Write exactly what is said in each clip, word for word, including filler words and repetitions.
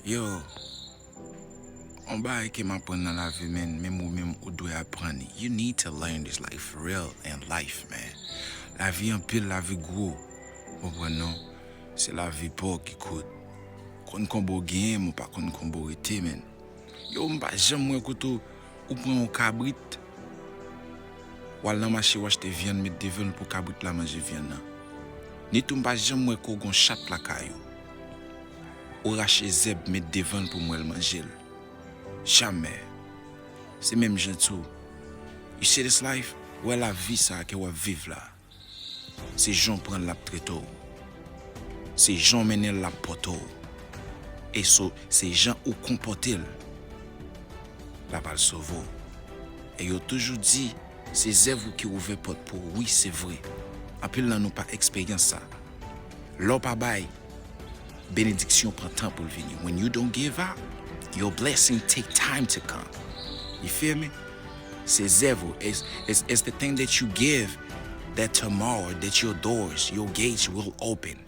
Yo, yon bagay ke m aprann nan lavi, men, menm ou menm ou dwe aprann li. You need to learn this life for real and life, man. Lavi anpil, lavi gwo. Ou konprann non? Se lavi pòk ki kout. Konn konbo genyen, men ou pa konn konbo rete, men. Yo, m pa janm wè kote ou pran yon kabrit, w al nan mache w achte vyann met devan l pou kabrit la manje vyann nan. Ni tou m pa janm wè ke w gon chat lakay ou. Ou rache zèb met devan l pou m wè l manje l. Jamè. Se menm jan tou. You see this life? Wè lavi sa ke w ap viv la. Se jan w pran l l ap trete w. Se jan w mennen l l ap pote w. E so, se jan ou konpòte l l ap al sove w. E yo toujou di, se zèv ou ki ouvè pòt pou ou. Wi, se vre. Anpil nan nou pa eksperyans sa. Lè w pa bay, benediksyon pran tan pou l vini. When you don't give out, your blessing take time to come. You feel me? Se zèv ou. It's, it's, it's the thing that you give that tomorrow, that your doors, your gates will open.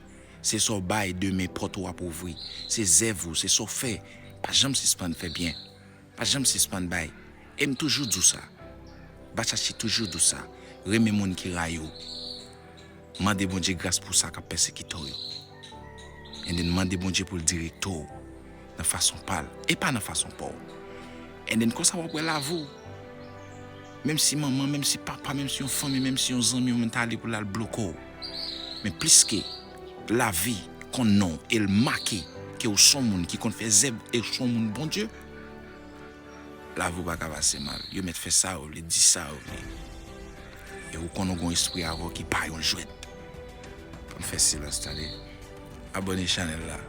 Se sa w bay, demen pòt ou ap ouvri. Se zèv ou, se sa w fè. Pa janm sispann fè byen. Pa janm sispann bay. E m toujou di w sa. Bachachi toujou di w sa. Renmen moun ki rayi w. Mande Bondye gras pou sa k ap pèsekite w yo. And then mande Bondye pou l direkte w nan fason pa l, e pa nan fason pa w. And then konsa w ap wè lavi w. Menm si manman, menm si papa, menm si yon fanmi, menm si yon zanmi w menm ta ale pou l al bloke w. Men pliske lavi konn non w e l make ke w s on moun ki konn fè zèb e w s on moun Bondye, lavi w pa ka pase mal. Yo mèt fè sa yo vle, di sa yo vle. E ou konn ou gon espri avè w ki pa yon jwèt. Pa m fè silans tande. Abòne chanèl la.